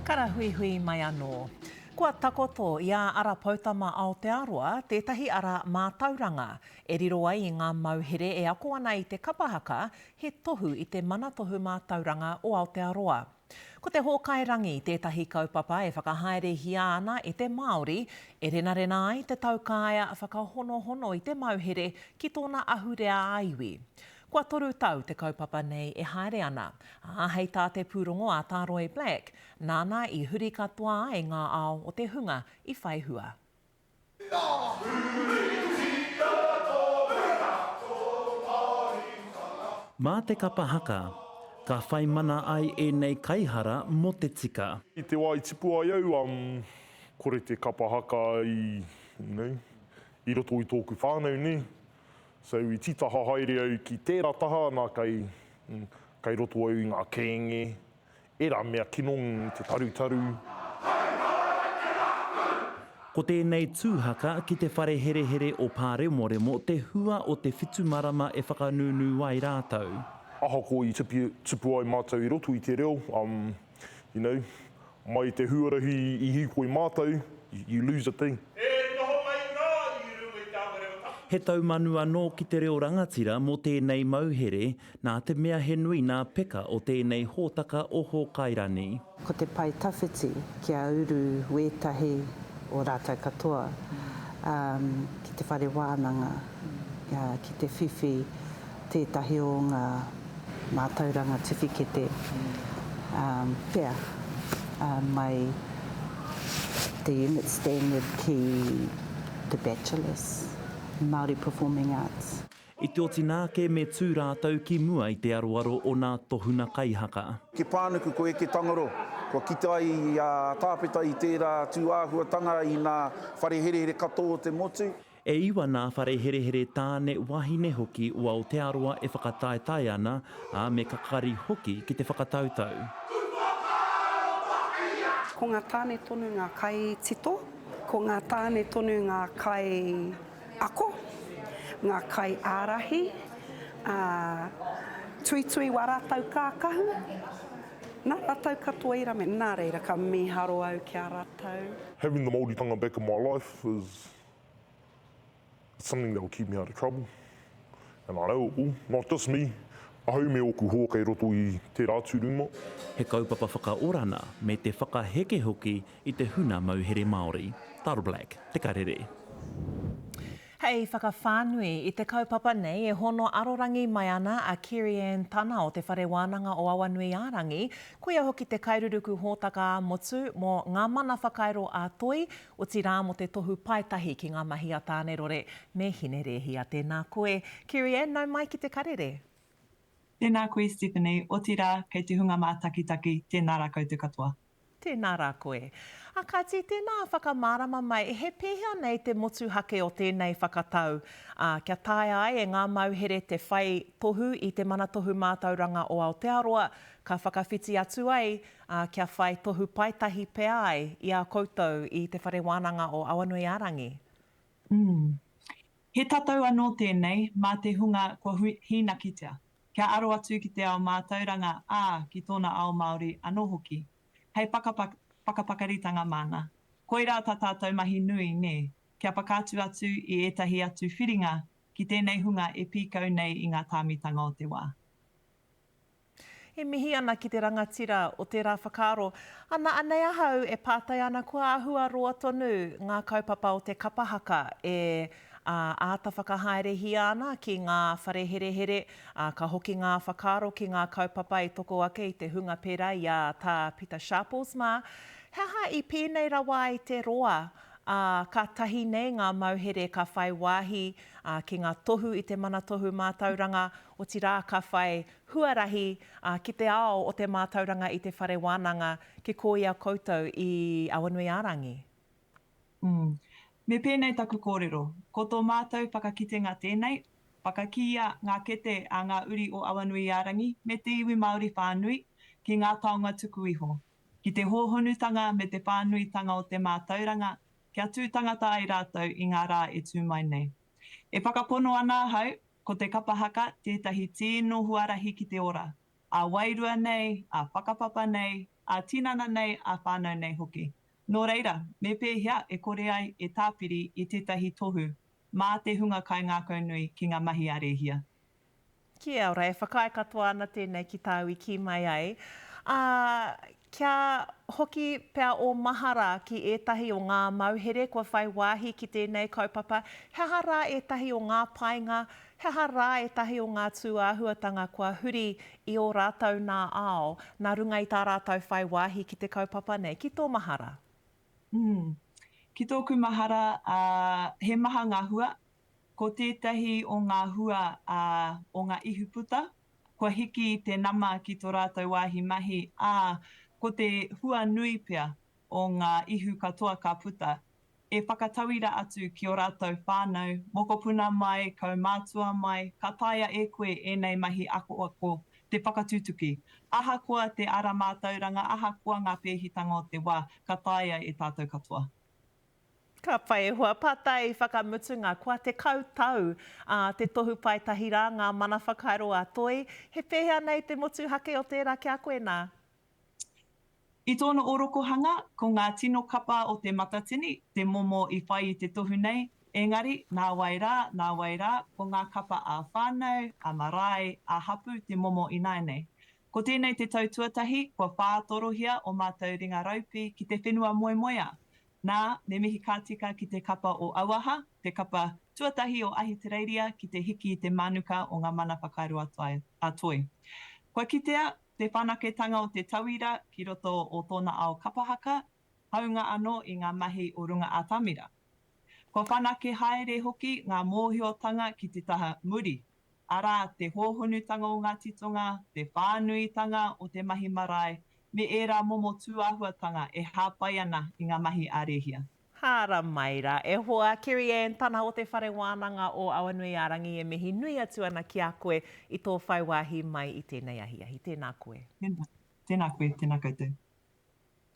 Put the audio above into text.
Karahuihui mai anō. Kua takoto i a Ara Poutama Aotearoa tētahi ara mātauranga e riro ai i ngā mauhere e ako ana i te kapa haka he tohu i te Mana Tohu Mātauranga o Aotearoa. Ko te Hōkai Rangi tētahi kaupapa e whakahaerehia ana e te Māori e renarena ai te taukaea whakahonohono i te mauhere ki tōna ahurea ā-iwi. Kua toru tau te kaupapa nei e haere ana, ā, hei tā te pūrongo a Tā Roy Black, nāna i huri katoa ai ngā ao o te hunga i whai hua. Mā te kapa haka, ka whai mana ai ēnei kaihara mō te tika. I te wā i tipu ai au, um, kore te kapa haka i, you know, i roto i tōku whānau, nē. So i tītaha haere au ki tērā taha, nā kei, kei roto au i ngā kēnge, Ērā mea kino te tarutaru. Ko tēnei tū haka ki te whare herehere o Pāremoremo te hua o te whitu marama e whakanūnū ai rātou. Ahakoa i tipu ai mātou i roto i te reo, um, you know, mai te huarahi i hīkoi mātou, you lose a thing. E noho mai rā i runga i te awarewa tapu. He taumanu anō ki te reo rangatira mō tēnei mauhere, Nā te mea he nui nā peka o tēnei hōtaka o Hōkairani. Ko te pae tawhiti kia uru wētahi o rātou katoa ki te whare wānanga ki te whiwhi tētahi o ngā mātauranga tiwhikete pea mai te unit standard ki te bachelors, Māori Performing Arts. I te otinga ake me tū rātou ki mua i te aroaro o nā tohuna kaihaka. Ke pānuku ko Eke Tangaro, kua kite ai a Tāpeta i tērā tū āhuatanga i nā whare herehere katoa o te motu. E iwa nā whare herehere tāne, wahine hoki o Aotearoa e whakataetae ana, ā, me kakari hoki ki te whakatautau. Ko ngā tāne tonu ngā kaitito, ko ngā tāne tonu ngā kai ako, ngā kaiārahi, ā, tuitui wā rātou kākahu, nā rātou katoa i rame, nā reira ka mīharo au ki a rātou. Having the Māoritanga back in my life is something that will keep me out of trouble and I know it will, not just me, ahau me ōku hoa kei roto i tērā atu rūma. He kaupapa whakaorana me te whakaheke hoki i te huna mauhere Māori. Taro Black, Te Karere. Hei whakawhānui i te kaupapa nei e hono arorangi mai ana a Kerry-Ann Tana o Te Whare Wānanga o Awanuiārangi, koia hoki te kairuruku hōtaka ā-motu mō Ngā Mana Whakairo ā-Toi, otirā mō te tohu paetahi ki ngā mahi a Tānerore me Hinerēhia. Tēnā koe, Kerry-Ann, nau mai ki Te Karere. Tēnā koe Stephanie, otirā kei te hunga mātakitaki, tēnā rā koutou katoa. Tēnā rā koe. A kāti, tēnā whakamārama mai, he pēhea nei te motuhake o tēnei whakatau, ā, kia taea ai e ngā mauhere te whai tohu i Te Mana Tohu Mātauranga o Aotearoa, ka whakawhiti atu ai, ā, kia whai tohu paetahi pea ai i a koutou i Te Whare Wānanga o Awanuiārangi? Mm. He tatau anō tēnei mā te hunga kua hīnakitia. Kia aro atu ki te ao mātauranga, ā, ki tōna ao Māori anō hoki. Hei whakapakaritanga māna. Koirā tā tātou mahi nui, nē, kia whakaatu atu i ētahi atu whiringa ki tēnei hunga e pīkau nei i ngā tāmitanga o te wā. E mihi ana ki te rangatira o tērā whakaaro. Ana, anei ahau e pātai ana kua āhua roa tonu ngā kaupapa o te kapa haka e āta whakahaerehia ana ki ngā whare herehere, ā, ka hoki ngā whakaaro ki ngā kaupapa i toko ake i te hunga pērā i a Tā Pita Sharples mā. He aha i pēnei rawa ai te roa, ā, kātahi nei ngā mauhere ka whai wāhi, ā, ki ngā tohu i te Mana Tohu Mātauranga, otirā ka whai huarahi, ā, ki te ao o te mātauranga i te whare wānanga, ki kō i a koutou i Awanuiārangi? Mm. Me pēnei taku kōrero, ko tō mātou whakakitenga tēnei, whakakīia ngā kete a ngā uri o Awanuiārangi me te iwi Māori whānui ki ngā taonga tuku iho, ki te hōhonutanga me te whānuitanga o te mātauranga kia tū tangata ai rātou i ngā rā e tū mai nei. E whakapono ana ahau, ko te kapa haka tētahi tīno huarahi ki te ora, ā-wairua nei, ā-whakapapa nei, Ā-tinana nei, ā-whānau nei hoki. Nō reira, me pēhea e kore ai e tāpiri i tētahi tohu mā te hunga kaingākaunui ki ngā mahi a Rēhia? Kia ora, e whakaae katoa ana tēnei ki tāu i kī mai ai. Ā, kia hoki pea ō mahara ki ētahi o ngā mauhere kua whai wāhi ki tēnei kaupapa, he aha rā ētahi o ngā painga, he aha rā ētahi o ngā tūāhuatanga kua huri i ō rātou nā ao, nā runga i tā rātou whai wāhi ki te kaupapa nei, ki tō mahara? Mm. Ki tōku mahara, ā, he maha ngā hua. Ko tētahi o ngā hua, ā, o ngā ihuputa, kua hiki te nama ki tō rātou wāhi mahi, ā, ko te hua nui pea o ngā ihu katoa ka puta, e whakatauira atu ki ō rātou whānau, mokopuna mai, kaumātua mai, ka taea e koe ēnei mahi akoako te whakatutuki. Ahakoa te ara mātauranga, ahakoa ngā pēhitanga o te wā, ka taea e tātou katoa. Ka pai e hoa. Pātai whakamutunga, kua 10 tau a Te Tohu Paetahi rā ngā mana whakairo a Toi. He pēhea nei te motuhake o tērā ki a koe nā? I tōna ōrokohanga, ko ngā tino kapa o Te Matatini te momo i whai i te tohu nei, engari, nāwai rā, nāwai rā, ko ngā kapa ā-whānau, ā-marae, ā-hapū te momo ināianei. Ko tēnei te tau tuatahi kua whātorohia ō mātou ringa raupī ki te whenua moemoeā. Nā, me mihi ka tika ki te kapa o Auaha, te kapa tuatahi o Ahitereiria ki te hiki i te mānuka o ngā mana whakairo a Toi. Kua kitea, Te whanaketanga o te tauira ki roto o tōna ao kapa haka, hāunga anō i ngā mahi o runga atamira. Kua whanake haere hoki ngā mōhiotanga ki te taha muri, arā, te hōhonutanga o ngā titonga, te whānuitanga o te mahi marae, me ērā momo tūāhuatanga e hāpai ana i ngā mahi ā-rēhia. Hara mai ra e hoa, Kerry-Ann Tana o Te Whare Wānanga o Awanuiārangi e mihi nui atu ana ki a koe i tō whai wāhi mai i tēnei ahiahi. Tēnā koe. Tēnā. Tēnā koe, tēnā koutou.